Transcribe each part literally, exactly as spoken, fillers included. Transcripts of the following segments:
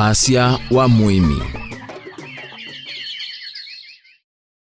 Wasya wa mũĩmi.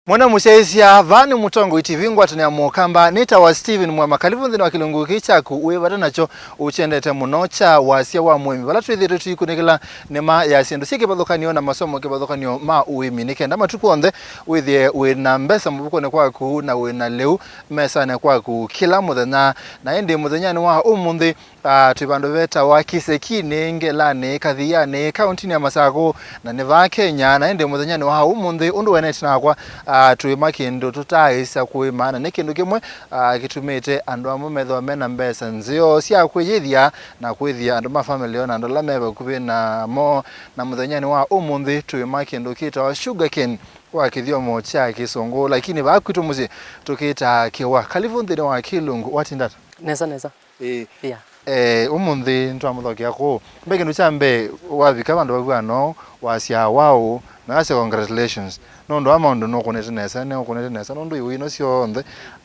Mwana mũsyaĩĩsya, vaa nĩ Mũtongoi T V, ngwatanĩo ya Mũkamba, nĩtawa Stephen Mwema. Kalivu nthĩnĩ wa kĩlungu kĩĩ kyaku wĩ vata nakyo ũkyendete mũno kya wasya wa mũĩmi, vala twĩthĩĩtwe tũikunĩkĩla nĩma ya syĩndũ syĩ kĩvathũkan'yo na masomo kĩvathũkan'yo ma ũĩmi, nĩ kenda matukũ onthe wĩthĩe wĩ na mbesa mũvukonĩ kwaku na wĩ na lĩu mesanĩ kwaku kĩla mũthenya. Na ĩndĩ mũthenyanĩ wa ũmũnthĩ, Ah, twĩ vandũ vetawa Kĩsekinĩ, Ngelanĩ, Kathianĩ, kauntinĩ ya Masakũ, na nĩ vaa Kenya. Na ĩndĩ mũthenyanĩ wa ũmũnthĩ, ũndũ wenete nakwa, ah, twĩma kĩndũ tũtaaĩsa kũĩma, na nĩ kĩndũ kĩmwe, ah, kĩtumĩte andũ amwe methĩwa mena mbesa nzeo sya kwĩyĩthya na kwĩthĩa andũ ma famĩlĩ yoo na andũ ala me vakuvĩ namo. Na mũthenyanĩ wa ũmũnthĩ, twĩma kĩndũ kĩtawa sugarcane kwa kĩthyomo kya Kĩsũngũ, lakini vaa kwitũ mũsyĩ tũkĩtaa kĩwa. Kalivu nthĩnĩ wa kĩlungu, watinda ata? Nesa, nesa. Ĩĩ. Yeah. Eh, ũmũnthĩ nĩtwamũthokea kũũ. Mbee, kĩndũ kya mbee, wavika vandũ vavuana ũũ, wasya wow, na wasya congratulations. Nũndũ wa maũndũ nũkũnĩte nesa, nĩũkũnĩte nesa, nũndũ iwau ino syonthe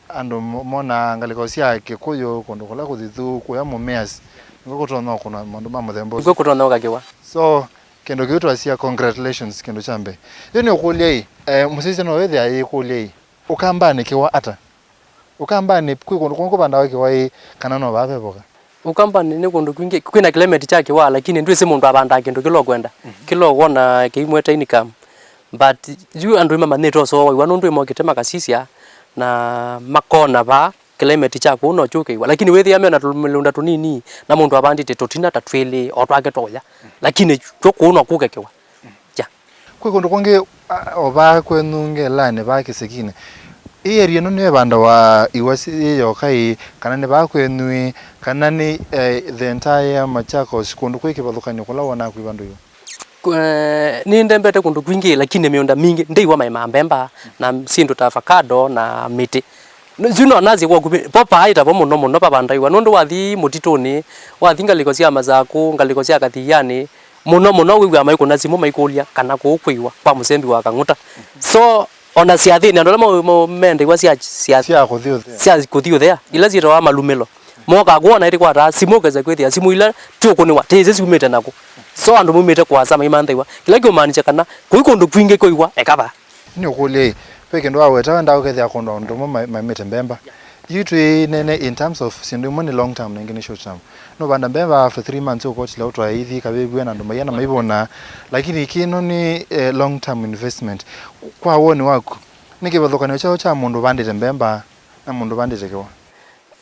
andũ mo-, monaa ngalĩko sya Kĩkũyũ, kũndũ kũla kũthithu, kũya mũmĩasi. Nĩkw'o kũtonya ũkũna maũndũ ma mũthemba ũsu. Nĩkw'o kũtonya ũkakiwa. So, kĩndũ kĩu twasya congratulations, kĩndũ kya mbee. Yu nĩũkũlya ĩ, eh, mũsyaĩĩsya no wĩthĩa ĩkũlya ĩ, Ũkambanĩ kĩwa ata? Ũkambanĩ kwĩ kũndũ kũngĩ kũvandawa kĩwa ĩ, kana no vaa ve voka? Ũkambanĩ nĩ kũndũ kwingĩ, kwĩna climate kya kĩwa, lakini ndwĩsĩ mũndũ avandaa kĩndũ kĩla ũkwenda. Mhm. Kĩla ũkwona kĩimwete income. But yu andũ nĩmamanyĩte ũsoo wa iwa nũndũ nĩmokĩte makasisya na makona vaa climate kya kũu no kyũke iwa. Lakini wĩthĩa mena tũmĩlũnda tũnini na mũndũ avandĩte tũtina ta twĩlĩ o twake twa ũya. Lakini kyo kũu no kũke kĩwa. Ya. Kwĩ kũndũ kũngĩ, a, o vaa kwenyu Ngelanĩ, vaa Kĩsekinĩ, ĩ area ĩno nĩyo ĩvandawa iwa syĩ yoka ĩ, kana nĩ vaa kwenyu ĩ, kana nĩ, eh, the entire Machakos, kũndũ kwĩ kĩvathũkan'yo kũla wonaa kwĩ vandũ iwa? Kũ-, eh, nĩndembete kũndũ kwingĩ, lakini mĩũnda mingĩ ndĩ iwa maĩmaa mbemba na syĩndũ ta avocado na mĩtĩ. Nĩ, yu no nasye kwa kuvĩ, vo paaĩtavo mũno mũno vavandaiwa, nũndũ wathi mũtitũnĩ, wathi ngalĩko sya Masakũ, ngalĩko sya Kathianĩ, mũno mũno wĩw'aa maikũna simũ maikũlya kana kũu kwĩiwa kwa mũsembi wa Kang'ũta. So, ona syathĩnĩ, andũ ala mau, mau mendaiwa sya, sya, sya kũthi ũthea, sya kũthi ũthea, ila syĩtawa malumĩlo, mokaa kwona ĩtĩkwataa simũ, ũkesa kwĩthĩa simũ ila tiũkũnĩwa, ti ĩsĩ syumĩte nakũ. So, andũ maumĩte kũasa maimanthaiwa, kĩla kĩũmaanisya kana kũi kũndũ kwingĩ kwĩiwa eka vaa. Nĩũkũlya ĩ, ve kĩndũ waweta wendaa ũkethĩa kũndũ andũ amwe ma-, maĩmĩte mbemba? Yu twĩneene in terms of syĩndũ imwe nĩ long term na ingĩ nĩ short term. Nũvanda mbemba, after three months ũkotila ũtwae ithi kavĩvw'e na andũ maiana maivũna, lakini kĩno nĩ, eh, long term investment. Kwa woni waku, nĩ kĩvathũkan'yo kyaũ kya mũndũ ũvandĩte mbemba na mũndũ ũvandĩte kĩwa?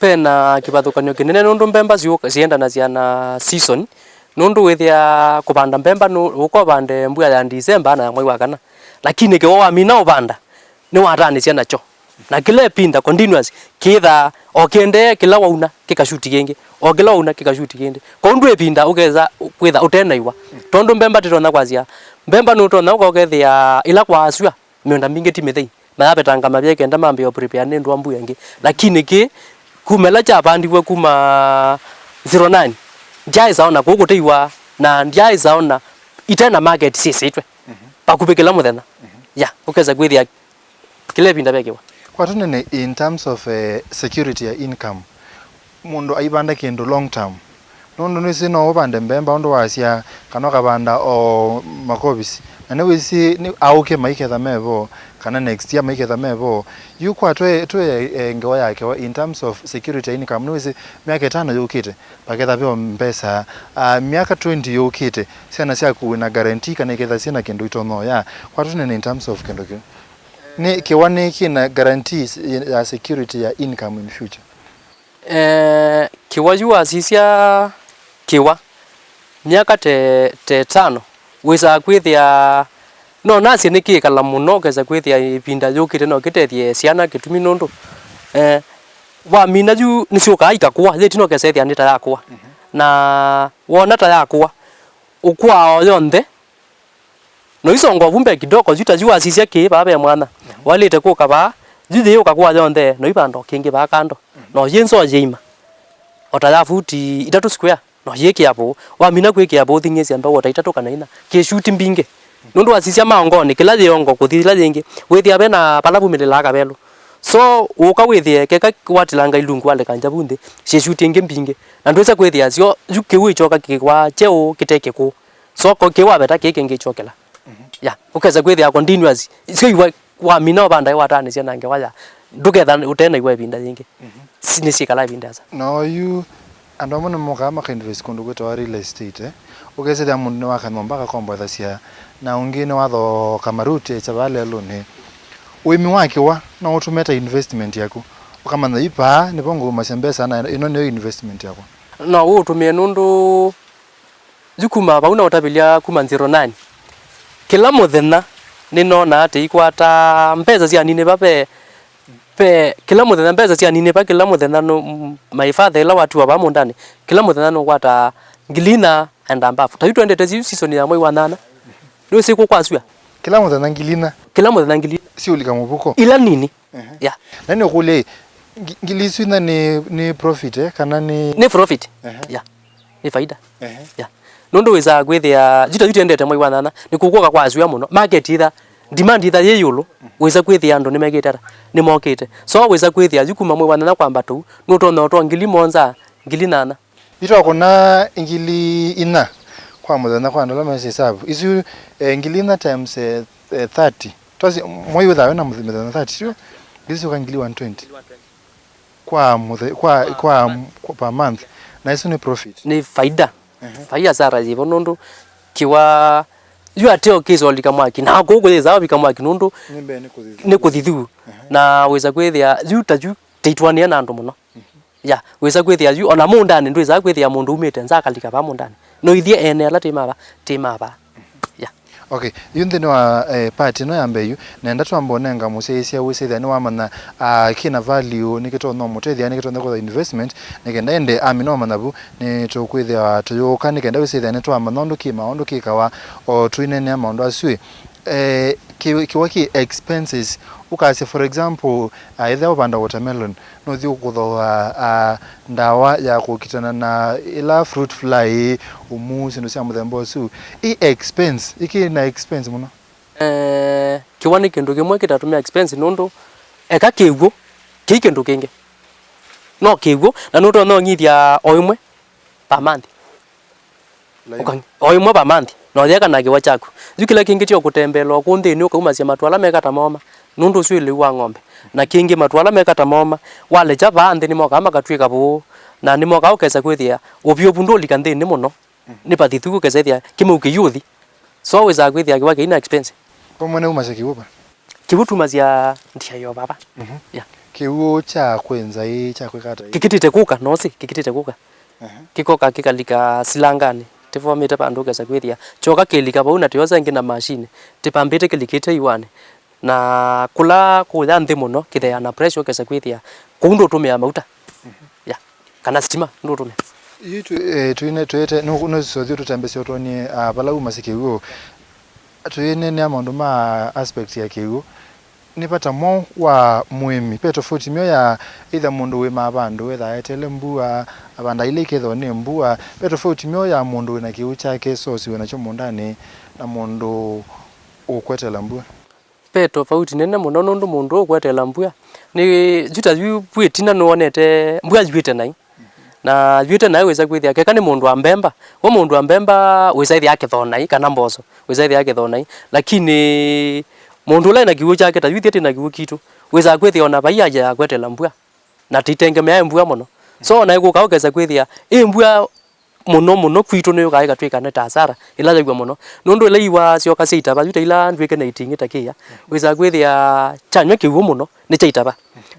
Ve na kĩvathũkan'yo kĩnene nũndũ mbemba syũka-, syendanasya na season, nũndũ wĩthĩa kũvanda mbemba nũ-, ũka ũvande mbua ya December na ya mwai wa kana, lakini kĩwa wamina ũvanda, nĩwataanĩsya nakyo. Na kĩla ĩvinda continuous, kĩthaa o kĩendee, kĩla wauna kĩkashuti kĩngĩ, o kĩla wauna kĩkashuti kĩngĩ. Kwoou ndwĩ ĩvinda ũkesa kwĩtha ũte na iwa, tondũ mbemba tĩtonya kwasya. Mbemba nũtonya ũka ũkethĩa ĩla kwaasw'a, mĩũnda mingĩ ti mĩthei, mayavetanga mavia kenda mambĩĩa ũprepare nĩ ũndũ wa mbua ĩngĩ. Lakini kĩ, kuma ĩla kyavandiwe kuma zero nine, ndyaaĩsa ona kũu kũteiwa, na ndyaaĩsa ona ite na market syĩsĩtwe vakuvĩ kĩla mũthenya. Ya, ũkesa kwĩthĩa kĩla ĩvinda ve kĩwa. Kwa tũnene in terms of, eh, security ya income, mũndũ aivanda kĩndũ long term. Nũndũ nĩwĩsĩ no ũvande mbemba ũndũ wasya, kana ũkavanda o makovisi. Na nĩwĩsĩ nĩ aũke maiketha me vo, kana next year maiketha me vo. Yu kwa twe, twe, eh, ngewa ya kĩwa in terms of security ya income, nĩwĩsĩ myaka ĩtano yũkĩte, vaketha veo mbesa. Ah, myaka twenty yũkĩte, syana syaku wĩna guarantee kana iketha syĩna kĩndũ itonya ũya. Kwa tũnene in terms of kĩndũ kĩu. Nĩ kĩwa nĩ kĩna guarantees ya security ya income in future? Eh, kĩwa yu wasisya kĩwa, myaka te, te ĩtano, wĩsaa kwĩthĩa, no nasye nĩkĩĩkala mũno, ũkesa kwĩthĩa ĩvinda yũkĩte no kĩtethye syana kĩtumi nũndũ, eh, wamina yu nĩsyũkaa ikakũa, yĩtina ũkesa ĩthĩa nĩ ta yakũa. Mhm. Na wona ta yakũa, ũkũaa o yonthe, no isonga ũvu mbee kidogo, yu ta yu wasisya kĩĩ vaa ve mwana, mhm, walĩte kũka vaa, yu yĩĩ ũkakũa yonthe, no ivanda o kĩngĩ vaa kando. Mhm. No yĩ nzoo yĩima. O ta ya futi itatũ square, no yĩkĩa vũũ. Wamina kwĩkĩa vũũ, thing'ĩsya mbeũ o ta itatũ kana ina. Kĩshuti mbingĩ. Nũndũ wasisya maongonĩ, kĩla yĩongo kũthi ĩla yĩngĩ, wĩthĩa ve na vala vumĩlĩlaa kavelu. So, ũka wĩthĩe, keka watilanga ilungu waleka njavu nthĩ, syĩshuti ingĩ mbingĩ. Na ndwĩsa kwĩthĩa syo, yu kĩu ĩkyoka kĩkwaa kyeũ kĩte kĩkũũ. So ko kĩwaveta kĩĩ kĩngĩ kyokela. Ya, ũkesa kwĩthĩa continuous. Sio iwa wamina ũvandae watanĩsya na ngewa ya. Ndũketha ũtena iwa ĩvinda yĩngĩ. Si-, nĩ syĩkala ĩvinda asa. Na oyu, andũ amwe nĩmokaa makainvest kũndũ kwĩtawa real estate, eh? Ũkesĩthĩa mũndũ nĩwaka nyũmba akakomboethasya, na ũngĩ nĩwathooka maruti ekya vaa lelũnĩ. Ũĩmi wa kĩwa no ũtũmĩe ta investment yaku. Ũkamanya yu paa nĩvo ngũumasya mbesa na ĩno nĩyo investment yakwa. No ũũtũmĩe nũndũ yu kuma vau na ũtavĩlya kuma zero nine. Kĩla mũthenya nĩnonaa atĩ ikwata mbesa sya ninĩva ve, ve, kĩla mũthenya mbesa sya ninĩva, kĩla mũthenya no, m-, my father ĩla watiwa vaa mũndani, kĩla mũthenya nũkwata ngili ina and above. Ta yu twendete yu season ya mwei wa nyanya. Nĩwĩsĩ kũ kwasua? Kĩla mũthenya ngili ina. Kĩla mũthenya ngili ina. Siũlika mũvuko. Ila nini. Ehe. Yeah. Na nĩũkũlya, ngi-, ngili isu ina nĩ, nĩ profit, eh, kana nĩ? Nĩ profit. Ehe. Yeah. Nĩ faida. Ehe. Yeah. Nũndũ wĩsaa kwĩthĩa, yu ta yu twendete mwei wa nyanya, nĩ kũkũka kwasua mũno. Market itha, demand itha yĩ ĩũlũ, wĩsa kwĩthĩa andũ nĩmekĩte ata? Nĩmokĩte. So wĩsa kwĩthĩa, yu kuma mwei wa nyanya kwamba tũu, nũtonya ũtoa ngili mũonza, ngili nyanya. Itwakũna ngili inya kwa mũthenya kwa andũ ala mesi ĩsavu. Isu, eh, ngili inya times, eh, eh, thirty. Twasi, mwai wĩthaa wĩna mũth-, mĩthenya thirty, sio? Isu syũka ngili one twenty. Kwa mũthe-, kwa, kwa, kwa per month. Na isu nĩ profit. Nĩ faida. Ehe. Vai hasara yĩvo nũndũ kĩwa yu ateo kĩsolika mwaki. Na kũu kũyĩsaa vika mwaki nũndũ nĩ mbee nĩ kũthithu. Nĩ kũthithu. Ehe. Na wĩsa kwĩthĩa yu ta yu tĩitwanĩa na andũ mũno. Ya, wĩsa kwĩthĩa yu, ona mũũndanĩ ndwĩsaa kwĩthĩa mũndũ umĩte nza akalika vaa mũũndanĩ. No ithyĩ ene ala tĩ mava, tĩ mava. Ya. Okay, yu nthĩnĩ wa, eh, part ĩno ya mbee yu, nenda twamba ũnenga mũsyaĩĩsya wĩsĩthĩa nĩwamanya, ah, kĩna value, nĩkĩtonya ũmũtethya, nĩkĩtonya kwĩthwa investment, nĩkenda ende amina ũmanya vu, nĩtũkwĩthĩwa tũyũka, nĩkenda wĩsĩthĩa nĩtwamanya ũndũ kĩ maũndũ kĩkawa, o tũineenea maũndũ asu ĩ. Eh, kĩ-, kĩwa kĩ expenses, ũkasya, for example, ah, ethĩwa ũvanda watermelon, nũthi ũkũthooa, ah, ndawa ya kũkitana na ĩla fruit fly, ũmu, syĩndũ sya mũthemba ũsu. Ĩ expense, ĩkĩ na expense mũno. Eh, kĩwa nĩ kĩndũ kĩmwe kĩtatũmĩa expense nũndũ eka kĩw'ũ, kĩi kĩndũ kĩngĩ. No kĩw'ũ, na nũtonya ũng'ithya o ĩmwe per month. Ũkang-, o ĩmwe per month, na ũyeka na kĩwa kyaku. Yu kĩla kĩngĩ tyo kũtembeela o kũu nthĩnĩ ũkaumasya matu ala meka ta moma, nũndũ ũsu ĩ lĩu wa ng'ombe. Na kĩngĩ matu ala meka ta moma, walekya vaa nthĩ nĩmokaa makatw'ĩka vũũ, na nĩmokaa ũkesa kwĩthĩa ũvyũvu ndũlika nthĩnĩ mũno, nĩ vathithu ũkesa ĩthĩa kĩmeu kĩyũthi. So wĩsaa kwĩthĩa kĩwa kĩina expense. We mwene umasya kĩw'ũ va? Kĩw'ũ tumasya ndia yo vava. Mhm. Yeah. Kĩw'ũ kya kwĩnza ĩ, kya kwĩka ata ĩ? Kĩkĩtĩte kũka, nosi, kĩkĩtĩte kũka. Aha. Kĩkoka kĩkalika silanganĩ, tĩvomĩte vandũ ũkesa kwĩthĩa. Kyoka kĩlika vau na tĩosa ĩngĩ na machine, tĩpambĩte kĩlikĩte iwanĩ. Na kũla kũya nthĩ mũno, kĩtheana pressure ũkesa kwĩthĩa. Kũu ndũtũmĩa mauta. Mhm. Yeah. Kana sitima ndũtũmĩa. Yu tũ-, eh, tũine-, tũĩte, nũ-, nũsũthi ũtũtembesya ũtwonie, ah, vala umasya kĩw'ũ. Tũineenea maũndũ ma aspect ya kĩw'ũ. Nĩ vata mwaũ wa mũĩmi? Ve tofauti myaũ ya either mũndũ wĩmaa vandũ, ethaa eteele mbua, avanda ilĩ ikethĩwa nĩ mbua? Ve tofauti myaũ ya mũndũ wĩna kĩw'ũ kyake, source wĩnakyo mũũndanĩ, na mũndũ ũkwetela mbua? Ve tofauti nene mũno nũndũ mũndũ ũkwetela mbua, nĩ yu ta yu vu ĩtina nĩwonete mbua yuĩte naĩ. Na yuĩte naĩ wĩsa kwĩthĩa, keka nĩ mũndũ wa mbemba, we mũndũ wa mbemba wĩsa ĩthĩa akĩthoo naĩ, kana mboso, wĩsa ĩthĩa akĩthoo naĩ. Lakini mũndũ ũla ena kĩw'ũ kyake, ta yu ithyĩ twĩ na kĩw'ũ kitũ, wĩsa kwĩthĩa ona vai aja ya kwetela mbua, na titengemeae mbua mũno. So, ona ĩkũka ũkesa kwĩthĩa, ĩ mbua mũno mũno kwitũ nĩyũkaa ĩkatwĩka nĩ ta asara, ĩla yaw'a mũno. Nũndũ ĩla iwa syoka syaitava, yu ta ila ndw'ĩke na iting'ĩ ta kĩya, wĩsa kwĩthĩa kyanywa kĩw'ũ mũno, nĩkyaitava.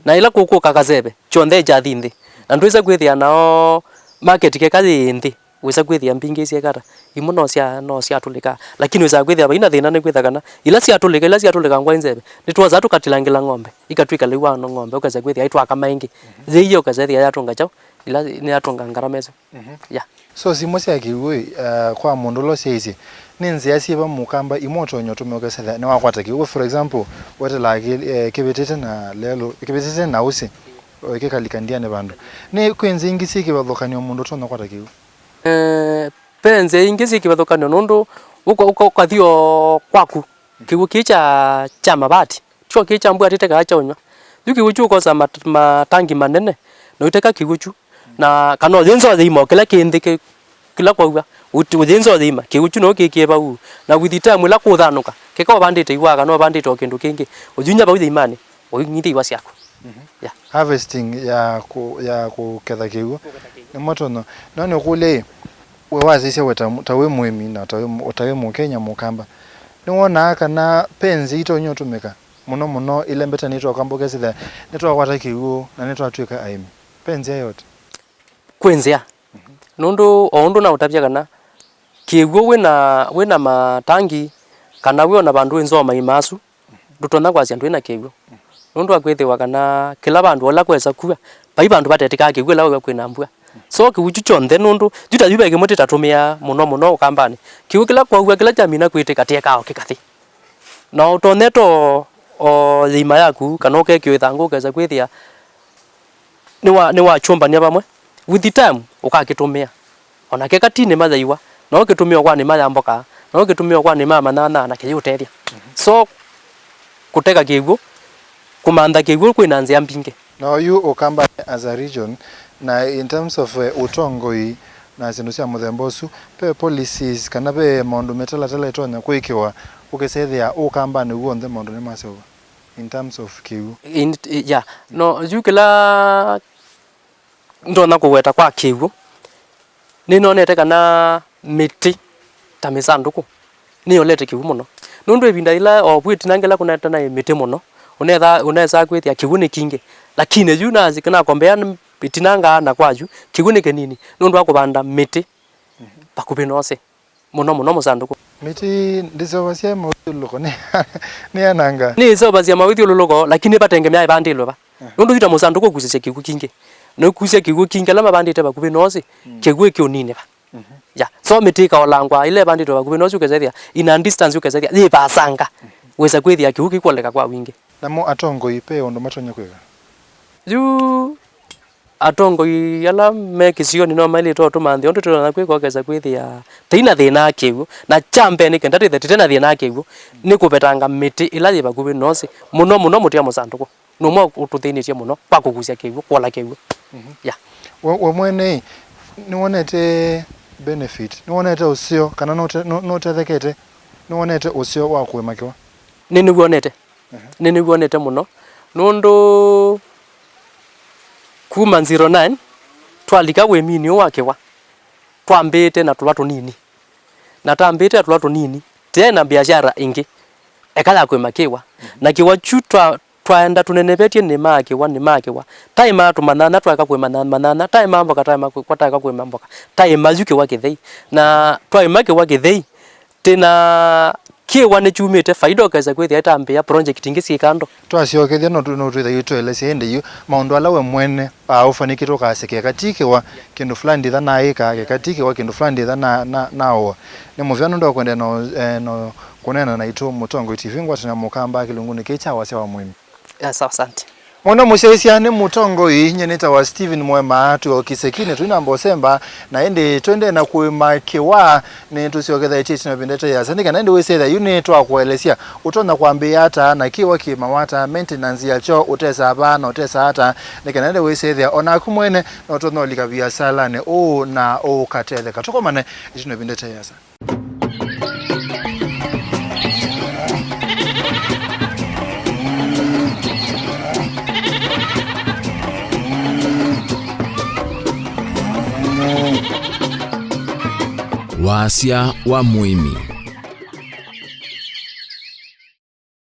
Na ĩla kũkũka kaseve, kyonthe kyathi nthĩ. Na ndwĩsa kwĩthĩa nao market keka yĩ nthĩ, wĩsa kwĩthĩa mbingĩ syeka ata, imwe no sya, no syatũlĩka. Lakini wĩsa kwĩthĩa vaina thĩna nĩ kwĩtha kana, ila syatũlĩka, ila syatũlĩka ngwa nzeve, nĩtwosa tũkatilangĩla ng'ombe, ikatwĩka lĩu wa ng'ombe, ũkesa kwĩthĩa aitwaka maingĩ. Yĩie ũkesa ĩthĩa yatũnga kyaũ, ila nĩyatũnga ngarama ĩsu. Mhm. Yeah. So, simũ sya kĩw'ũ, uh, kwa mũndũ ũla ũsyaĩĩsye, nĩ nzĩa syĩva mũkamba imwe ũtonya ũtũmĩa ũkesa ĩthĩa nĩwakwata kĩw'ũ? For example, wetelaa kĩ-, eh, kĩvĩtĩte na lelũ, kĩvĩtĩte na ũsĩ, eh, kĩkalika ndianĩ vandũ. Nĩ kwĩ nzĩa ingĩ syĩ kĩvathũkany'o mũndũ ũtonya kwata kĩw'ũ? Eh, ve nzĩa ingĩ syĩ kĩvathũkany'o nũndũ ũka-, ũka-, ũkathi o kwaku, kĩw'ũ kĩĩ kya, kya mavati, kyo kĩĩ kya mbua tĩtekaga kyaũnyw'a. Yu kĩw'ũ kyu ũkosa mat-, matangi manene, na ũiteka kĩw'ũ kyu, na kana ũyĩnza ũyĩima o kĩla kĩ nthĩ kĩ-, Kĩla kwaua, ũti-, ũyĩnza ũyĩima, kĩw'ũ kyu no kĩkĩe vau. Na with time, ĩla kũthanũka, keka ũvandĩte iwa kana ũvandĩte o kĩndũ kĩngĩ, ũyunya vau yĩimanĩ, ũinyithie iwa syaku. Mhm. Yeah. Harvesting ya kũ-, ya kũketha kĩw'ũ. Kũketha kĩw'ũ. Nĩ motono. No nĩũkũlye ĩ, we wasisya we ta, ta wĩ mũĩmi na ta wĩ mũ-, ta wĩ Mũkenya Mũkamba, nĩwonaa kana ve nzĩa itonya ũtũmĩka mũno mũno ila mbete nĩtwakwamba ũkesĩla nĩtwakwata kĩw'ũ na nĩtwatw'ĩka aĩmi? Ve nzĩa yote? Kwĩ nzĩa. Mhm. Nũndũ o ũndũ naũtavya kana kĩw'ũ wĩna, wĩna matangi, kana wĩ ona vandũ wĩ nzoo maima asu, ndũtonya kwasya ndwĩna kĩw'ũ. Nũndũ wa kwĩthĩwa kana kĩla vandũ o ĩla kwesa kua, vai vandũ vatetĩkaa kĩw'ũ ĩla wew'a kwĩna mbua. So kĩw'ũ kyu kyonthe nũndũ, yu ta yu ve kĩmwe tĩtatũmĩaa mũno mũno Ũkambanĩ. Kĩw'ũ kĩla kwaua, kĩla kyamina kwĩtĩka, tĩekaa o kĩkathi. Na ũtonyete o, o yĩima yaku, kana ũkekĩa ĩthangũ, ũkesa kwĩthĩa nĩwa-, nĩwakyũmbany'a vamwe. With the time, ũkakĩtũmĩa. O na keka ti nĩma ya iwa, no ũkĩtũmĩe kwa nĩma ya mboka, no ũkĩtũmĩe kwa nĩma ya manyanya, na kĩyĩũtethya. Mhm. So, kũteka kĩw'ũ, kũmantha kĩw'ũ kwĩ na nzĩa mbingĩ. Na oyu Ũkambanĩ as a region, na in terms of, eh, ũtongoi na syĩndũ sya mũthemba ũsu, ve policies kana ve maũndũ mĩtalatala ĩtonya kwĩkĩwa ũkĩsethĩa Ũkambanĩ w'onthe maũndũ nĩmaseũva? In terms of kĩw'ũ. In, yeah. No, yu kĩla ndonya kũweta kwa kĩw'ũ, nĩnonete kana mĩtĩ ta mĩsandũkũ nĩyolete kĩw'ũ mũno. Nũndũ ĩvinda yĩla o vu ĩtina ngĩla kũnetanaĩ mĩtĩ mũno, ũnetha-, ũnesaa kwĩthĩa kĩw'ũ nĩ kingĩ. Lakini yu na-, nakombea ĩtina ngaa na kwa yu, kĩw'ũ nĩ kĩnini nũndũ wa kũvanda mĩtĩ vakuvĩ na ũsĩ. Mũno mũno mũsandũkũ. Mĩtĩ ndĩseũvasya mawĩthyũlũlũko, nĩ, nĩyananga. Nĩseũvasya mawĩthyũlũlũko, lakini vatengemea ĩvandĩlwe va. Aha. Nũndũ yu ta mũsandũkũ ũkusĩsya kĩw'ũ kingĩ. Na ũkusya kĩw'ũ kingĩ ala mavandĩte vakuvĩ na ũsĩ, mm, kĩw'ũ kĩũnine va. Mhm. Ya. So mĩtĩ ĩkaolangwa ila ĩvandĩtwe vakuvĩ na ũsĩ ũkesethĩa, in a distance ũkesethĩa, yĩvasanga. Mhm. Wĩsa kwĩthĩa kĩw'ũ kĩkwoleka kwa wingĩ. Namo atongoi ve ũndũ matonya kwĩka? Yu atongoi ala me kĩsionĩ no maĩlĩte ũtũmanthĩa ũndũ tũtonya kwĩka ũkesa kwĩthĩa tũina thĩna wa kĩw'ũ. Na kya mbee nĩ kenda twĩthĩe tũte na thĩna wa kĩw'ũ, nĩ kũvetanga mĩtĩ ĩla yĩ vakuvĩ na ũsĩ, mũno mũno mũtĩ wa mũsandũkũ. Nũmwe ũtũthĩnĩtye mũno kwa kũkusya kĩw'ũ, kwola kĩw'ũ. Mhm. Yeah. We, we mwene, nĩwonete benefit, nĩwonete ũseo, kana nũte-, nũ-, nũtethekete, nĩwonete ũseo wa kũĩma kĩwa? Nĩnĩw'onete. Aha. Nĩnĩw'onete mũno, nũndũ kuma zero nine twalika wĩminĩ ũũ wa kĩwa, twambĩĩte na tũla tũnini. Na twambĩĩte na tũla tũnini, tyaĩ na biashara ĩngĩ eka ya kũĩma kĩwa. Mhm. Na kĩwa kyu twa-, twaenda tũnenevetye nĩmaa kĩwa, nĩmaa kĩwa. Taĩmaa tũmanyanya, twaeka kũĩma nya-, manyanya. Taĩmaa mboka, taĩma kũ-, twaeka kũĩma mboka. Taĩma yu kĩwa kĩthei. Na twaĩma kĩwa kĩthei, tĩ na kĩwa nĩkyumĩte faida ũkesa kwĩthĩa ĩtambĩa project ingĩ syĩ kando. Twasyokethya no tũ-, no twĩthĩa yu tũelesya ĩndĩ yu maũndũ ala we mwene, ah, ũfanĩkĩte ũkasya keka ti kĩwa kĩndũ fulani nditha naĩka, keka ti kĩwa kĩndũ fulani nditha na, na, naoa. Nĩ mũvea nũndũ wa kũendeea no, eh, no kũneena naitũ Mũtongoi T V ngwatanĩo ya Mũkamba kĩlungunĩ kĩĩ kya wasya wa mũĩmi. Yes, asante. Mũno mũsyaĩĩsya nĩ mũtongoi, nyie nĩtawa Stephen Mwema, twĩ o kĩsekinĩ tũinamba ũsemba, na ĩndĩ tũendee na kũĩma kĩwa, nĩtũsyokethaĩtye ĩtina ĩvinda ĩte yĩasa, nĩ kana ĩndĩ wĩsĩthya yu nĩtwakũelesya ũtonya kwambĩĩa ata, na kĩwa kĩĩmawa ata, maintenance yakyo ũtesaa va na ũtesaa ata, nĩ kana ĩndĩ wĩsĩthya o naku mwene no ũtonya ũlika viasalanĩ ũũ na ũkatetheka. Tũkomane ĩtina ĩvinda ĩte yĩasa. Wasya wa mũĩmi.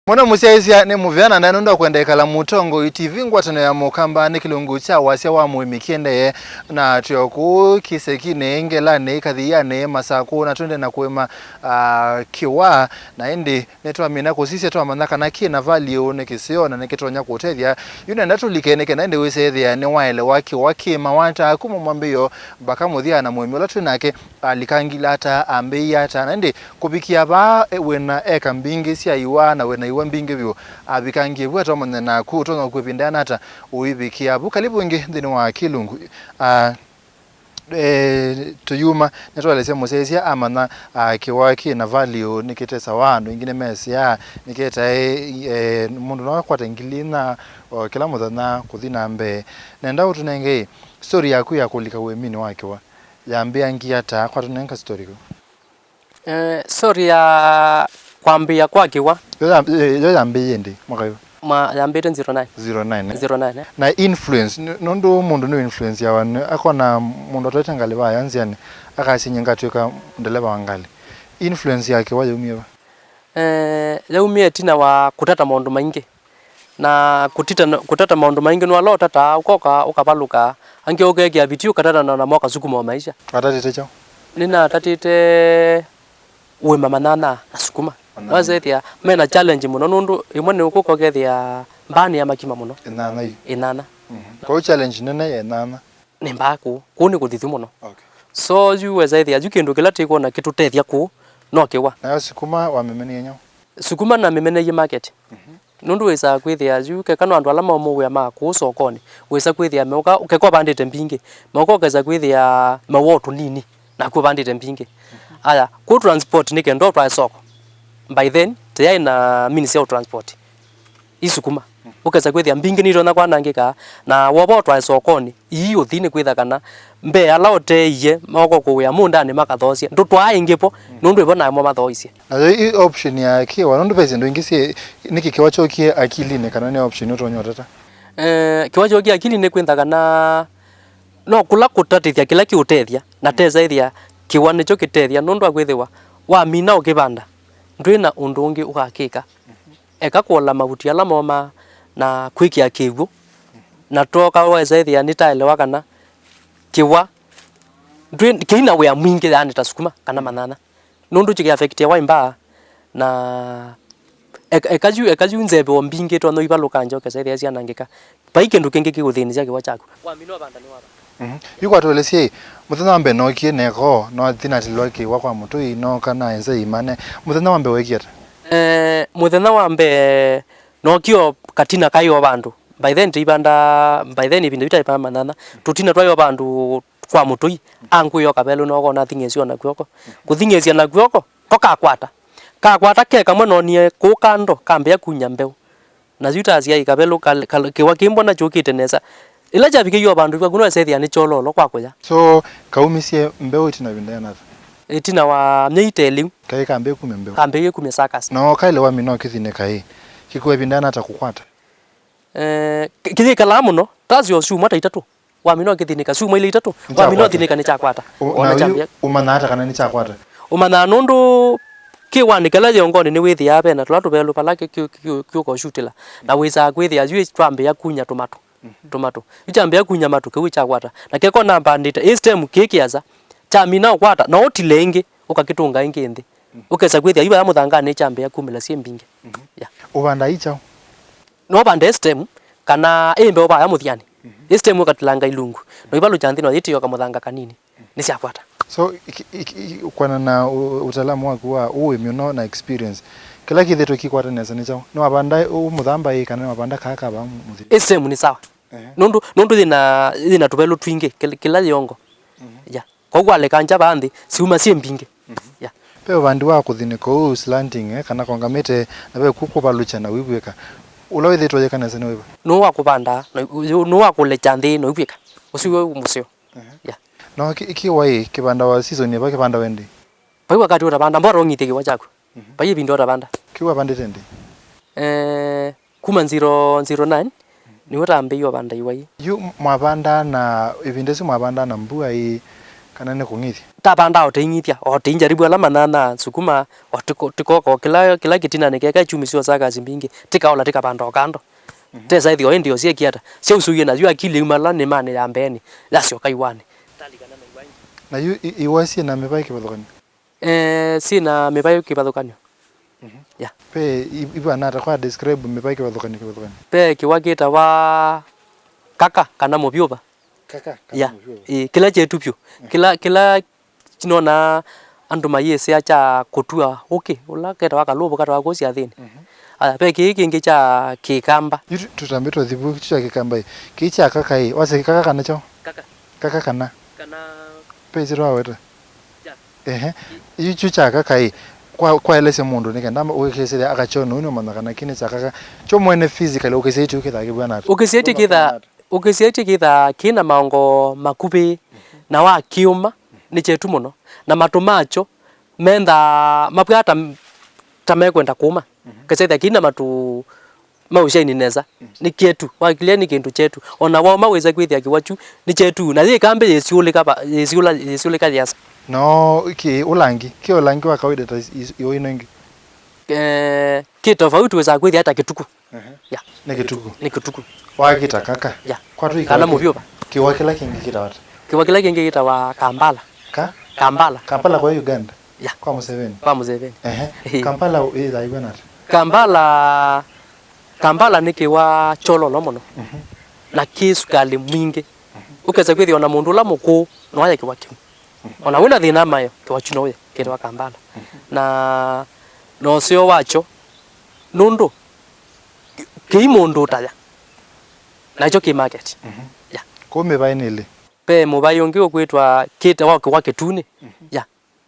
Mũno mũsyaĩĩsya nĩ mũvea na ndaĩ nũndũ wa kwenda ĩkala Mũtongoi T V ngwatanĩo ya Mũkamba nĩ kĩlungu kya wasya wa mũĩmi kĩendee na twĩ o kũu kĩsekinĩ, ngelanĩ, kathianĩ, masakũ na twende na kũĩma, ah, kĩwa, na ĩndĩ nĩtwamina kũsisya twamanya kana kĩ na value nĩ kĩseo na nĩkĩtonya kũtethya. Yu nenda tũlike nĩ kenda ĩndĩ wĩsĩthĩa nĩwaelewa kĩwa kĩĩmawa ata kuma mwambĩĩo mpaka mũthya na mũĩmi ũla twĩ nake alikangile ata, ambĩĩie ata, na ĩndĩ kũvikĩa vaa, e, wĩna eka mbingĩ sya iwa na wĩna iwa mbingĩ vyũ. Avikangie vu ata ũmanye naku ũtonya ũkua ĩvinda yana ata ũivikĩa vu. Kalivu ĩngĩ nthĩnĩ wa kĩlungu. Ah, eh, tũyuma nĩtwaelesya mũsyaĩĩsya amanya, ah, kĩwa kĩ na value nĩkĩtesawa andũ aingĩ nĩmesĩaa nĩketae, eh, mũndũ no akwate ngili inya o kĩla mũthenya kũthi na mbee. Nenda ũtũnenge story yaku ya kũlika ũĩminĩ wa kĩwa. Yambĩangie ata? Kwa tũnenga story kũ? Eh, story ya kwambĩĩa kwa kĩwa. Yo ya-, yo, yo yambĩĩe ĩndĩ, mwaka wĩva? Ma, yambĩte zero nine. Zero nine, eh? Zero nine, eh? Na influence, nĩ-, nũndũ mũndũ nĩ influence yawa, nĩ-, akona mũndũ atwaĩte ngalĩ vaya nzĩanĩ, akasya nyie ngatw'ĩka ndeleva wa ngalĩ. Influence ya kĩwa yaumie va? Eh, yaumie ĩtina wa kũtata maũndũ maingĩ. Na kũtita, kũtata maũndũ maingĩ, nĩwala ũtataa, ũkoka, ũkavalũka, angĩ ũkekĩa vitii, ũkatatana namo, ũkasukuma o maisha. Watatĩte kyaũ? Nĩnatatĩte ũĩma manyanya na sukuma. Manyanya. Wasethĩa mena challenge mũno, nũndũ ĩmwe nĩ ũkũka ũkethĩa mbaa nĩ ya makima mũno. Ĩnyanya yu? Ĩnyanya. Mhm. Kwoou challenge nene ya ĩnyanya? Nĩ mbaa kũu. Kũu nĩ kũthithu mũno. Okay. So, yu wesa ĩthĩa, yu kĩndũ kĩla tĩkwona kĩtũtethya kũu, no kĩwa. Nayo sukuma wamĩmenenie nyaũ? Sukuma namĩmeneie market. Mhm. Nũndũ wĩsaa kwĩthĩa yu, keka no andũ ala maũmũwĩa ma kũu sokonĩ, wĩsa kwĩthĩa meũka, keka ũvandĩte mbingĩ, meũka ũkesa kwĩthĩa maũa o tũnini, naku ũvandĩte mbingĩ. Mhm. Aya, kũ transport nĩ kenda ũtwae soko. By then, tĩyaĩ na means ya transport. Isukuma. Ũkesa kwĩthĩa mbingĩ nitonya kwanangĩka, na wova ũtwae sokonĩ, ii ũthi nĩ kwĩtha kana mbee ala ũteie moko kũwĩa mũndanĩ makathoosye. Ndũtwaa ĩngĩ vo, nũndũ ĩvo namo mathooisye. Nayo i option ya kĩwa, nũndũ ve syĩndũ ingĩ syĩ, nĩkĩ kĩwa kyokie akilinĩ kana nĩ option ũtonya ũtata? Eh, kĩwa kyokie akilinĩ kwĩtha kana no kũla kũtatĩthya kĩla kĩũtethya, na tesa ĩthĩa kĩwa nĩkyo kĩtethya, nũndũ wa kwĩthĩwa wamina ũkĩvanda, ndwĩ na ũndũ ũngĩ ũkakĩka. Eka kũola mavuti ala momaa na kwĩkĩa kĩw'ũ, na twoka wesa ĩthĩa nĩtaelewa kana kĩwa ndwĩ-, kĩina wĩa mwingĩ, yaani ta sukuma kana manyanya, nũndũ kĩkĩafektia wa mbaa, na eka, eka yu, eka yu nzeve o mbingĩ tonya ivalũka nja ũkesa ĩthĩa syanangĩka. Vai kĩndũ kĩngĩ kĩkũthĩnĩsya kĩwa kyaku. Wamina ũvanda nĩ wavanda. Mhm. Yu kwa tũelesye, mũthenya wa mbee nookie nekoo, no thinatilwa kĩwa kwa mũtũi, nooka naenza imane. Mũthenya wa mbee weekie ata? Eh, mũthenya wa mbee nookie o katina kaĩ o vandũ. By then tũivanda, by then ĩvinda yu twaivanda manyanya. Tũtina twaĩ o vandũ kwa mũtũi, angwĩa o kavelu noko nathing'ĩsya o na kw'oko. Kũthing'ĩsya na kw'oko, ko kakwata. Kakwata ke kamwe noonie kũũ kando, kambĩa kunya mbeũ. Na yu tasya ĩ kavelu kal-, kal-, kĩwa kĩmbona kyũkĩte nesa. Ĩla kyavikĩie o vandũ vaku, no ĩsethĩa nĩ kyololo kwa kũya. So, kaumisye mbeũ ĩtina ĩvinda yĩana ata? Ĩtina wa myei ta ĩlĩ. Kaĩ kambĩĩe kumya mbeũ? Kambĩĩe kumya suckers. Na o kaĩle wamina ũkĩthinĩka ĩ, kĩkua ĩvinda yĩana ata kũkwata? Eh, kĩ-, kĩyĩkalaa mũno, tasya o syumwa ta itatũ. Wamina ũkĩthinĩka syumwa ilĩ itatũ, wamina ũthinĩka nĩkyakwata. Ũ-, ona na kyambĩa. Ũmanyaa ata kana nĩkyakwata? Ũmanyaa nũndũ kĩwanĩ kĩla yĩongonĩ nĩwĩthĩaa vena tũla tũvelũ vala kĩ-, kĩ-, kĩ-, kĩ-, kĩũka ũshutĩla. Na wĩsaa kwĩthĩa yu twambĩĩa kunya tũmatũ. Tũmatũ. Yu kyambĩĩa kunya matũ, kĩu kyakwata. Na keko nambandĩte, ĩ stem kĩ kĩasa, kyamina ũkwata, na ũtile ĩngĩ, ũkakĩtũnga ĩngĩ nthĩ. Ũkesa kwĩthĩa yu vaya mũthanganĩ kyambĩĩa kumĩla syĩ mbingĩ. Ya. Ũvandaa i kyaũ? No vande stem, kana ĩ mbeũ vaya mũthyanĩ. Ĩ stem ũkatilanga ilungu. No ivalũkya nthĩ no yĩtĩo kamũthanga kanini. Nĩsyakwata. So, iki-, iki-, iki-, kwana na ũ-, ũtaalamu waku wa ũĩmi ũno na experience, kĩla kĩthĩtwe kĩkwata nesa nĩ kyaũ? Nĩwavanda ũ mũthamba ĩ, kana nĩwavanda kaa ka vaa mũthya? Ĩ stem nĩ sawa. Ehe. Nũndũ, nũndũ yĩna, yĩna tũvelũ twingĩ, kĩla, kĩla yĩongo. Ya. Kwoou waleka nja vaa nthĩ, syuma syĩ mbingĩ. Ya. Ve ũvandi wa kũthinĩka ũu, slanting, eh, kana kongamĩte, na ve kũ kũvalũkya na ũivw'ĩka. Ũla wĩthĩĩtwe ũyĩka nesa nĩ wĩva? Nũũ wa kũvanda, na ũ-, nũũ wa kũlekya nthĩ na ũivw'ĩka? Ũsu wĩ mũseo. Ya. No kĩ-, kĩwa ĩ, kĩvandawa season yĩva kĩvandawa ĩndĩ? Vai wakati ũtavanda, mbora ũng'ithye kĩwa kyaku. Vai ĩvinda ũtavanda. Kĩu wavandĩte ĩndĩ? Eh, Kuma zero, zero nine, nĩw'o tambĩĩie ũvanda iwai. Yu mwavandaa na, ĩvinda ĩsu mwavandaa na mbua ĩ, kana nĩ kũng'ithya? Tavandaa o tĩing'ithya, o tĩinjaribu ala manyanya, sukuma, o tĩko-, tĩkoko, kĩla, kĩla kĩtinanĩ keka kyumĩsya o suckers mbingĩ, tĩkaola tĩkavanda o kando. Tesa ĩthĩ o ĩndĩ o syĩkie ata, syausũie na yu akili yaumala nĩmanĩ ya mbeenĩ, yasyoka iwanĩ. Na yu i-, iwa syĩ na mĩvaĩ kĩvathũkany'o? Eh, syĩ na mĩvaĩ kĩvathũkany'o. Ya. Ve i-, ivana ata kwa describe mĩvaĩ kĩvathũkany'o, kĩvathũkany'o? Ve kĩwa kĩtawa kaka kana mũvyũva. Kaka kana mũvyũva? Ĩĩ, kĩla kyetu vyũ. Kĩla, kĩla nonaa andũ mayĩsĩa kya kũtua ũkĩ, ũla ketawa kalũvũ katawa kũu syathĩnĩ. Aya, ve kĩĩ kĩngĩ kya kĩkamba. Yu tũ-, tũtambĩte ũthi vu, kyu kya kĩkamba ĩ. Kĩĩ kya kaka ĩ, wasya kaka kana kyaũ? Kaka. Kaka kana? Kana. Pesi twaweta. Ehe. Yu kyu kya kaka ĩ, kwa, kwaelesya mũndũ nĩ kenda ũkĩsĩthya akakyona ũu nĩ ũmanya kana kĩ nĩ kya kaka. Kyo mwene physically ũkĩsĩtye ũkĩthaa kĩvw'ana ata? Ũkĩsĩtye kĩthaa, ũkĩsĩtye kĩthaa kĩ na maongo makuvĩ, na wa kĩũma, Nĩ kyetu mũno. Na matũ makyo mendaa mavw'a ta, ta mekwenda kũma. Kesethĩa kĩna matũ maũshaini nesa. Nĩ kyetu. Wakilya nĩ kĩndũ kyetu. Ona waũma wĩsa kwĩthĩa kĩw'a kyu nĩ kyetu. Na yĩ kambĩ yĩsiũlĩka va-, yĩsiũla-, yĩsiũlĩka yĩasa. No kĩ ũlangi, kĩ ũlangi wa kawaida ta is-, is-, ĩyo ĩno ĩngĩ? Eh, kĩ tofauti wĩsaa kwĩthĩa ta kĩtukũ. Ehe. Ya. Nĩ kĩtukũ. Nĩ kĩtukũ. Wakita kaka. Ya. Kwa tũi kana kawaki-, mũvyũva. Kĩwa kĩla kĩngĩ kĩtawa ata? Kĩwa kĩla kĩngĩ kĩtawa Kambala. Ka? Kambala. Kambala kwa Uganda? Ya. Kwa Museveni? Kwa Museveni. Ehe. Kampala ĩthaiwe nata? Kambala, Kambala nĩ kĩwa kyololo mũno. Mhm. Na kĩ sukali mwingĩ. Ũkesa kwĩthĩa ona mũndũ ũla mũkũũ no aye kĩwa kĩu. Ona wĩna thĩna mayo, kĩwa kyu no ũye, kĩtawa Kambala. Na, na ũseo wakyo, nũndũ kĩi mũndũ ũtaya, nakyo kĩ market. Mhm. Ya. Kũu mĩvaĩ nĩ ĩlĩ? Ve mũvaĩ ũngĩ ũkwĩtwa kĩtawa kĩwa kĩtunĩ. Mhm. Ya.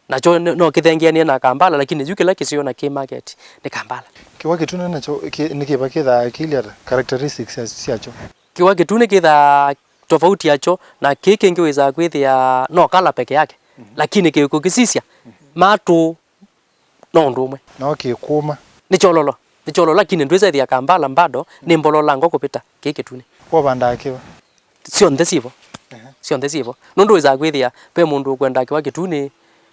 Nakyo no, no kĩthengeanie na Kambala, lakini yu kĩla kĩseo na kĩ market nĩ Kambala. Kĩwa kĩtunĩ nakyo kĩ-, nĩ kĩva kĩthaa kĩilyĩ ata? Characteristics sya-, syakyo? Kĩwa kĩtunĩ kĩthaa tofauti yakyo na kĩĩ kĩngĩ wĩsaa kwĩthĩa no kala peke yake, mhm, lakini kĩkũkĩsisya, mhm, matũ no ũndũ ũmwe. No kĩkũma. Nĩ kyololo, nĩ kyololo, lakini ndwĩsa ĩthĩa Kambala bado nĩ mbololango kũvĩta kĩĩ kĩtunĩ. Ũvandaa kĩva? Syonthe syĩvo. Ehe. Syonthe syĩvo. Nũndũ wĩsaa kwĩthĩa ve mũndũ ũkwenda kĩwa kĩtunĩ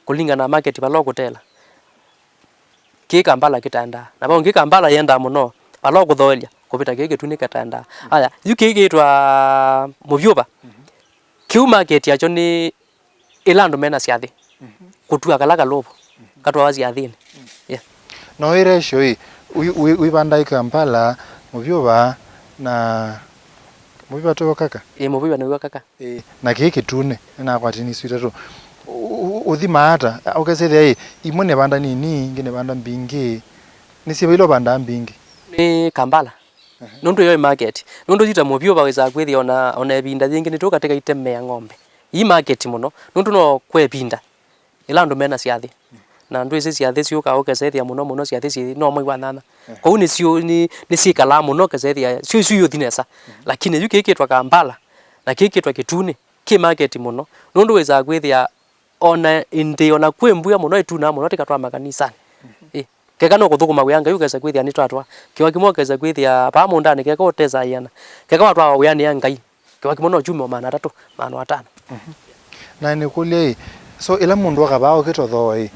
kũlingana na market vala ũkũtela. Kĩĩ Kambala kĩtaendaa. Na vau ũngĩ Kambala yendaa mũno, vala ũkũthoelya, kũvĩta kĩĩ kĩtunĩ kĩtaendaa. Aya, yu kĩĩ kĩĩtwa mũvyũva. Mhm. Kĩu market yakyo nĩ ĩla andũ mena syathĩ. Mhm. Kũtua kala kalũvũ, mhm, katwawa syathĩnĩ. Mhm. Yeah. No ĩresyo ĩ, wi-, wi-, wĩvandaa Kambala, mũvyũva na mũvyũva tũvo kaka? Ĩ, mũvyũva nĩw'o kaka. Ĩĩ, na kĩĩ kĩtunĩ, nĩnakwatĩe isu itatũ. Ũ-, ũ-, ũthimaa ata? Ũkesĩthĩa ĩ, imwe nĩ vanda nini, ingĩ nĩ vanda mbingĩ. Nĩ syĩva ila ũvandaa mbingĩ? Nĩ Kambala. Ehe. Nũndũ yo ĩ market. Nũndũ yu ta mũvyũva wĩsaa kwĩthĩa ona, ona ĩvinda yĩngĩ nĩtũka tĩkaitemea ng'ombe. Ii market mũno. Nũndũ no kwa ĩvinda ĩla andũ mena syathĩ. Na ndwĩsĩ syathĩ syũkaa ũkesethĩa mũno mũno syathĩ syĩ no mwei wa nyanya. Eh. Kwoou nĩsyo, nĩ, nĩsyĩkalaa mũno ũkesethĩa syo isu iũthi nesa. Mhm. Lakini yu kĩĩ kĩtwa Kambala na kĩĩ kĩtwa kĩtunĩ, kĩ market mũno. Nũndũ wĩsaa kwĩthĩa ona ĩndĩ ona kwĩ mbua mũno ĩtunaa mũno tĩkatwaa makanisanĩ. Mhm. Ĩ, keka no kũthũkũma wĩa Ngai ũkesa kwĩthĩa nĩtwatwaa. Kĩwa kĩmwe ũkesa kwĩthĩa vaa mũũndanĩ keka ũtesa ĩana. Keka watwaa wĩanĩ ya Ngai. Kĩwa kĩmwe no kyume o maana atatũ, maana atano. Mhm. Na nĩkũlye ĩ, so ĩla mũndũ oka vaa okĩte ũthooa ĩ,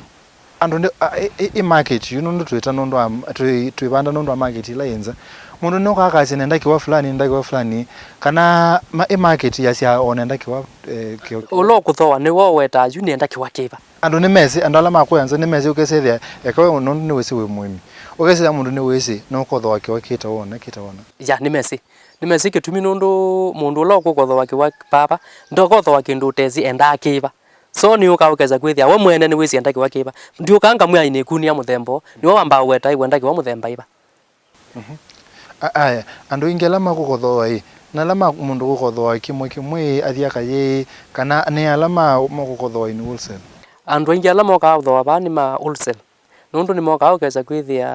andũ nĩ, a, ĩ, ĩ, ĩ market yu nũndũ twĩta nũndũ wa, twĩ, twĩvanda nũndũ wa market ĩla yĩ nza. Mũndũ nĩokaa akasya nenda kĩwa fulani, nenda kĩwa fulani, kana ma, ĩ market yasya o nenda kĩwa, eh, kĩwa. Ũla ũkũthooa nĩwe ũwetaa yu nenda kĩwa kĩva. Andũ nĩmesĩ, andũ ala makũya nza nĩmesĩ ũkesethĩa, eka we nũndũ nĩwĩsĩ wĩ mũĩmi. Ũkesethĩa mũndũ nĩwĩsĩ, nũkũthooa kĩwa kĩta wona, kĩta wona. Ya, nĩmesĩ. Nĩmesĩ kĩtumi nũndũ mũndũ ũla ũkũkothoa kĩwa vava, ndokothoa kĩndũ ũtesĩ endaa kĩva. So nĩũka ũkesa kwĩthĩa we mwene nĩwĩsĩ enda kĩwa kĩva. Ndiũka ngamwĩa nĩkunĩa mũthemba ũũ, nĩwe wambaa ũweta ĩ wenda kĩwa mũthemba ĩva. Mhm. A-, aya, andũ aingĩ ala makũkothoa ĩ, na ala ma mũndũ kũkothoa kĩmwe kĩmwe ĩ, athi akayĩ, kana nĩ ala ma, makũkothoa in wholesale? Andũ aingĩ ala mokaa kũthoa vaa nĩ ma wholesale. Nũndũ nĩmokaa ũkesa kwĩthĩa,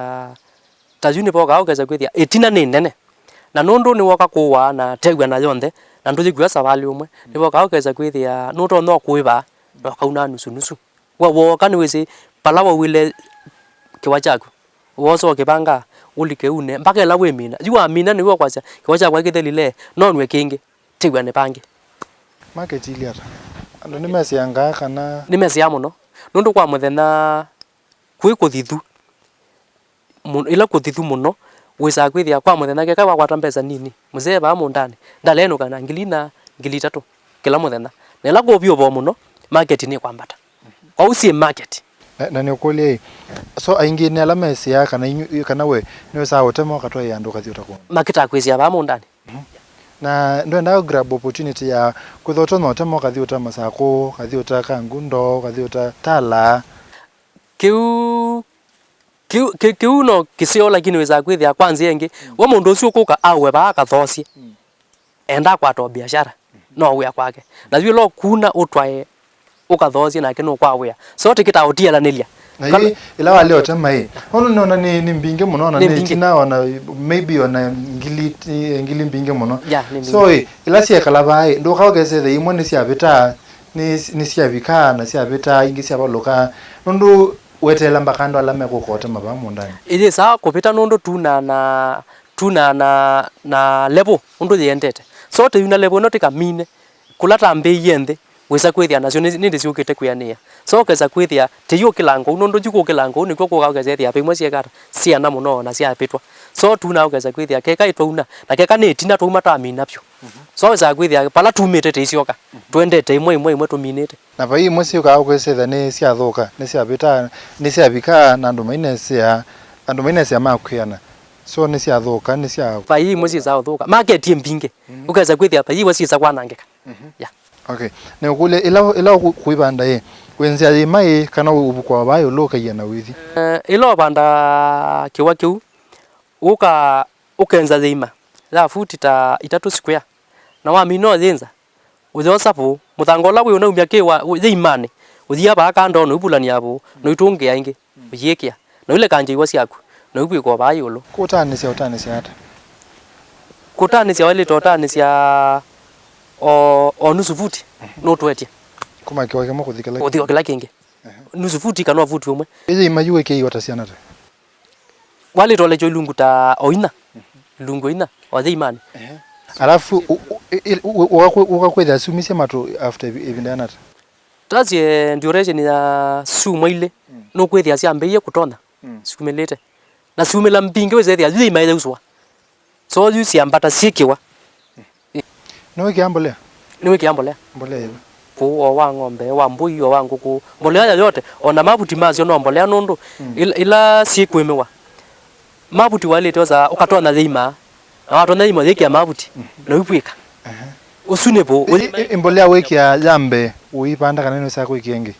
ta yu nĩvokaa ũkesa kwĩthĩa ĩtina nĩ nene. Na nũndũ nĩwoka kũwaa na tew'a na yonthe, na ndũyĩkw'a savalĩ ũmwe, nĩvokaa ũkesa kwĩthĩa nũtonya kũĩva na ũkauna nusu nusu. We wooka nĩwĩsĩ vala wauĩle kĩwa kyaku. Woosa ũkĩvanga ũlike une, mpaka ĩla wĩmina. Yu wamina nĩw'o ũkwasya, kĩwa kyakwa kĩthelile, nonw'e kĩngĩ, tew'a nĩ vangĩ. Market ilĩ ata? Andũ nĩmesĩangaa kana? Nĩmesĩaa mũno. Nũndũ kwa mũthenya, kwĩ kũthithu. Mũ-, ĩla kũthithu mũno, wĩsaa kwĩthĩa kwa mũthenya keka wakwata mbesa nini, mũsee vaa mũũndanĩ, ndalenũka na ngili ina, ngili itatũ kĩla mũthenya. Na ĩla kũũvya ũvoo mũno, market nĩkwambata. Kwoou syĩ market. Na, na nĩũkũlya ĩ, so aingĩ nĩ ala mesĩaa kana inyu-, kana we nĩwĩsaa ũtema ũkatwaĩa andũ ũkathi ũtakũna? Makĩtaa kwĩsĩa vaa mũũndanĩ. Mhm. Na ndwendaa grab opportunity ya kwĩthwa ũtonya ũtema ũkathi ũta Masakũ, ũkathi ũta Kangundo, ũkathi ũta Tala? Kĩu, kĩu, kĩ-, kĩu no kĩseo, lakini wĩsaa kwĩthĩa kwa nzĩa ĩngĩ, mm, we mũndũ ũsu ũkũka aũe vaa akathoosye. Mm. Enda akwata o biashara, mm, no wĩa kwake. Na yu ĩla ũkuna ũtwae ũkathoosye nake nũkwaa wĩa. So tĩkĩtaa ũtialanĩlya. Na kana yu ĩla walea ũtema ĩ, ũndũ nĩona nĩ, nĩ mbingĩ mũno, ona nĩ, nĩ mbingĩ, ĩtina, ona maybe ona ngili, ngili mbingĩ mũno. Ya, nĩ mbingĩ. So ĩ, ĩla syekala vaa ĩ, ndũka ũkesethĩa imwe nĩsyavĩtaa, Nĩ, nĩsyavika na syavĩta, ingĩ syavalũka, nũndũ weteela mbaka andũ ala mekũka ũtema vaa mũũndanĩ? Ĩyĩsaa kũvĩta nũndũ tunaa na, tunaa na, na level ũndũ yĩendete. So tĩyuna level ĩno tĩkamine, kũla tambĩĩie nthĩ, wĩsa kwĩthĩa nasyo nĩ, nĩndĩ syũkĩte kwĩanĩĩa. So ũkesa kwĩthĩa tĩyũkĩlanga ũu, nũndũ yu kũkĩlanga ũu nĩkw'o kũka ũkesa ĩthĩa vĩmwe syekata syĩana mũno na syavĩtwa. So tunaa ũkesa kwĩthĩa keka ĩtwauna, na keka nĩ ĩtina twauma twamina vyũ. So wĩsaa kwĩthĩa vala tumĩte tĩisyoka, twendete ĩmwe, ĩmwe, ĩmwe tũminĩte. Na vai imwe syũkaa ũkwĩsĩthya nĩ syathũka, nĩ syavĩta, nĩ syavika na andũ mainesea, andũ mainesea makwĩana. So nĩ syathũka, nĩ sya. Vai imwe syĩsaa ũthũka. Maketi mbingĩ. Ũkesa kwĩthĩa vai imwe syĩsa kwanangĩka. Yeah. Okay. Nĩũkũlya, ĩla, ĩla ũkũ-, kũivanda ĩ, wĩnzĩa yĩima ĩ, kana ũvukũa vaa ĩũlũ ũkaia na ũithi? Eh, ĩla ũvanda kĩwa kĩu, ũka, ũkenza yĩima ya futi ta itatũ square. Na wamina ũyĩnza, ũyosa vũũ, mũthanga ũla wĩ ũnaumya kĩ wa, yĩimanĩ, ũyia vaa kando na ũivulany'a vũũ, na ũitũngĩa ĩngĩ, ũyĩkĩa, na ũilekangya iwa syaku, na ũivw'ĩka o vaa ĩũlũ. Kũtanĩsya, ũtanĩsya ata? Kũtanĩsya waĩlĩte ũtanĩsya o, o nusu vuti, nũtwetye. Kuma kĩwa kĩmwe kũthi kĩla. Kũthi o kĩla kĩngĩ. Nusu vuti kana o vuti ũmwe. Ĩyĩima yu wĩkĩiwa ta syana ta? Walĩtolekya ilungu ta o inya, ilungu o inya, o yĩimanĩ. Ehe. Alafu, u-, u-, i-, i-, u-, ũkakwĩ-, ũkakwĩthĩa syumisye matũ after ĩvi-, ĩvinda yĩana ata? That's a duration ya syumwa ilĩ, nũkwĩthĩa syambĩĩie kũtonya, syumĩlĩte. Na syumĩla mbingĩ wĩsethĩa yu yĩima yausũa. So yu syambata syĩkĩwa. Nĩwĩkĩa mbolea? Nĩwĩkĩa mbolea. Mbolea yĩva? Kũũ, o wa ng'ombe, wa mbũi, o wa ngũkũ. Mbolea yoyote, o na mavuti masyo no mbolea nũndũ ila, ila syĩkwĩmĩwa. Mavuti waĩlĩte osa, ũkatonya yĩima. Na watonya yĩima, yĩkĩa mavuti. Na ũivw'ĩka. Ehe. Ũsu nĩ vũũ. I, i, i mbolea wĩkĩa ya mbee, ũivanda kana nĩwĩsaa kwĩkĩa ĩngĩ?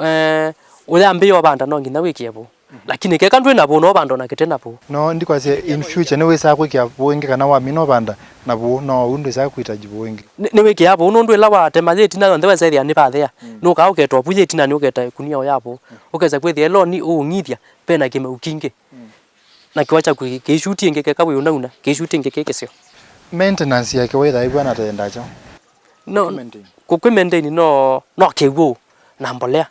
Eh, ũyambĩĩa ũvanda no nginya wĩkĩe vũũ. Lakini keka ndwĩ na vũũ, no ũvanda o na kĩte na vũũ. No ndikwasya in future nĩwĩsaa kwĩkĩa vũũ ĩngĩ kana wamina ũvanda na vũũ, no ũu ndwĩsaa kwĩtaji vũũ ĩngĩ? Nĩ, nĩwĩkĩaa vũũ nũndũ ĩla watema yĩ ĩtina yonthe wesa ĩthĩa nĩvathea. Nũkaa ũketa o vu yĩ ĩtinanĩ ũketa ĩkunia ya vũũ. Ũkesa kwĩthĩa ĩloni ũũng'ithya ve na kĩmeu kingĩ. Na kĩwa kyaku kĩishuti ĩngĩ keka wĩ ũnauna, kĩishuti ĩngĩ kĩ kĩseo. Maintenance ya kĩwa ĩthaa ĩvw'ana ta yendaa kyaũ? No, kũkĩ maintain? Kũkĩ maintain no, no kĩw'ũ na mbolea.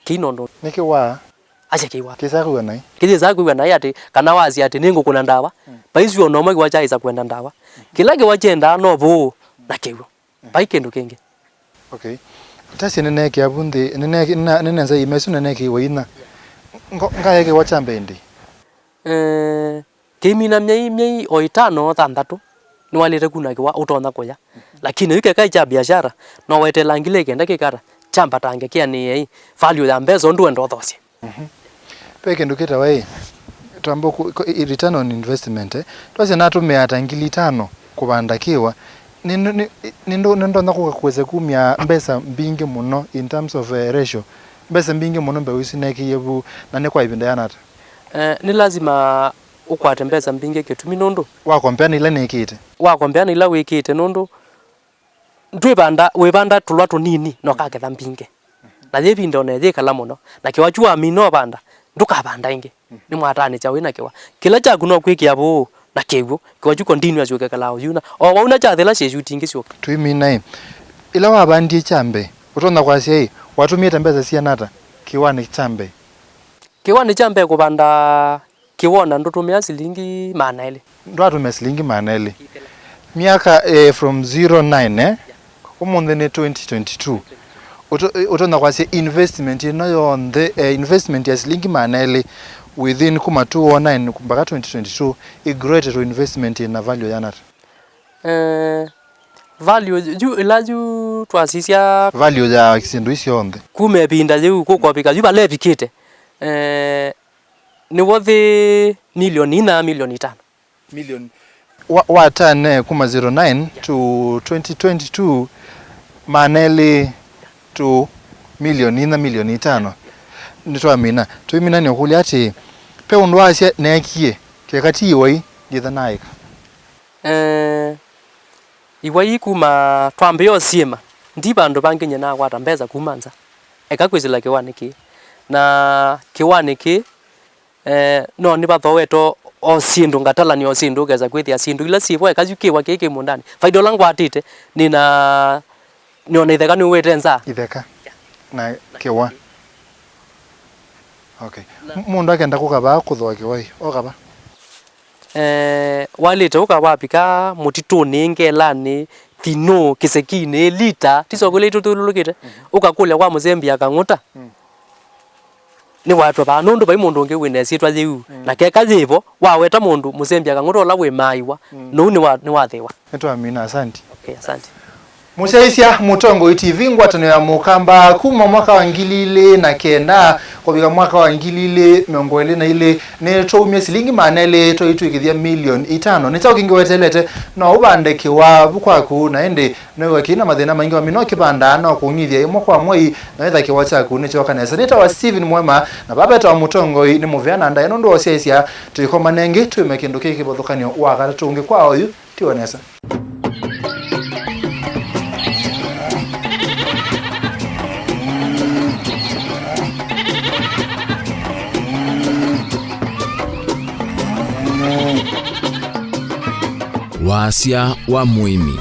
Kĩi nũndũ. Nĩkĩ waa? Asya kĩi waa. Kĩsaa kwĩw'a naĩ? Kĩyĩsaa kwĩw'a naĩ atĩ, kana wasya atĩ nĩngũkũna ndawa. Vaisi o na ũmwe kĩwa kyaĩsa kwenda ndawa. Kĩla kĩwa kyendaa no vũũ na kĩw'ũ. Vai kĩndũ kĩngĩ. Okay. Tasye nĩneekĩa vu nthĩ, nĩne-, nĩna-, nĩnenza iima isu na neekĩiwa inya. Ngo-, ngaya kĩwa kya mbee ĩndĩ? Eh, kĩimina myei, myei o ĩtano, thanthatũ, nĩwaĩlĩte kuna kĩwa ũtonya kũya. Lakini yu keka kya biashara, no weteela ngili kenda kĩkata, kyambatange kĩanĩei, value ya mbesa ũndũ wenda ũthosye. Mhm. Ve kĩndũ kĩtawa ĩ, twamba kũ-, kũ-, ĩ, return on investment, eh. Twasye natũmĩaa ta ngili itano kũvanda kĩwa, nĩ, nĩ, nĩ, nĩ, nĩndonya kũka kũweza kumya mbesa mbingĩ mũno in terms of, eh, ratio, mbesa mbingĩ mũno mbeũ isu neekĩie vu, na nĩ kwa ĩvinda yĩana ata? Eh, nĩ lasima ũkwate mbesa mbingĩ kĩtumi nũndũ. Wa compare na ila nĩkĩte. Wa compare na ila wĩkĩte nũndũ ndwĩvanda, wĩvanda tũlwa tũnini na ũkaketha mbingĩ. Na yĩ ĩvinda o na yĩkala mũno. Na kĩwa kyu wamina ũvanda, ndũkavanda ĩngĩ. Nĩmwatanĩsya wĩ na kĩwa. Kĩla kyaku no kwĩkĩa vũũ na kĩw'ũ, kĩwa kyu continuous ũkekalaa ũyuna. O wauna kyathela syĩshuti ingĩ syũka. Tũimina ĩ. Ĩla wavandie kya mbee, ũtonya kwasya ĩ, watũmĩĩte mbesa siana ata kĩwanĩ kya mbee? Kĩwanĩ kya mbee kũvanda kĩwona ndũtũmĩa silingi maana elĩ. Ndwatũmĩa silingi maana elĩ. Myaka, eh, from zero nine, eh? Ũmũnthĩ nĩ twenty twenty-two. Ũto-, eh, ũtonya kwasya investment ĩno yonthe, eh, investment ya silingi maana elĩ within kuma two oh nine mpaka twenty twenty-two, ĩ grow to investment ĩna value ya nata? Eh, value yu, ĩla yu twasisya. Value ya syĩndũ isu syonthe. Kuma ĩvinda yĩu kũkovika yu vala ĩvikĩte, eh, nĩ worth milioni inya, milioni itano. Million. Wa, watane kuma zero nine to twenty twenty-two, maana elĩ to milioni inya, milioni itano. Nĩtwamina. Tũimina nĩ ũkũlya atĩ, ve ũndũ wasya neekie, keka ti ĩwai, nditha naĩka. Eh, iwai kuma twambĩĩa ũsyĩma, ndi vandũ vangĩ nyie nakwata mbesa kuma nza. Eka kwĩsĩla kĩwanĩ kĩĩ. Na kĩwanĩ kĩĩ, eh, no nĩvathooetwe o, o syĩndũ ngatalani o syĩndũ ũkesa kwĩthĩa syĩndũ ila syĩvo eka yu kĩwa kĩĩ kĩ mũndanĩ. Faida ũla ngwatĩte, nĩna Nĩona itheka nĩwĩte nza. Itheka na kĩwa. Okay. Na M-, mũndũ akenda kũka vaa kũthũa kĩwa ĩ, oka va? Eh, walĩte ũka wavika mũtitũnĩ, ngelanĩ, thinũ, kĩsekinĩ, lita, ti soko ila itũthyũlũlũkĩte, ũkakũlya kwa mũsembi akang'ũta. Mm. Nĩwatwa vaa nũndũ vai mũndũ ũngĩ wĩna ĩsyĩtwa yĩu. Mm. Na keka yĩvo, waweta mũndũ mũsembi akang'ũta ũla wĩ maaĩwa, mm, nũu nĩwa-, nĩwathĩwa. Nĩtwamina, asante. Okay, asante. Mũsyaĩĩsya Mũtongoi T V, ngwatanĩo ya Mũkamba kuma mwaka wa ngili ilĩ na kenda kũvika mwaka wa ngili ilĩ mĩongo ĩlĩ na ilĩ, nĩtwaumie silingi maana elĩ twaitw'ĩkĩthya milioni itano. Nĩ kyaũ kĩngĩ weteelete? No ũvande kĩwa vu kwaku, na ĩndĩ nĩw'e kĩi na mathĩna maingĩ wa mĩnoo kĩvandaa, no kũng'ithya ĩmwe kwa mwei, na wĩtha kĩwa kyaku nĩkyoka nesa. Nĩtawa Steven Mwema, na vavetawa Mũtongoi nĩ mũvea na ndaĩa nũndũ wa ũsyaĩĩsya. Tũikomane ĩngĩ twĩme kĩndũ kĩĩ kĩvathũkany'o wa katatũ ũngĩ kwa oyu. Tiwa nesa. Wasya wa mũĩmi.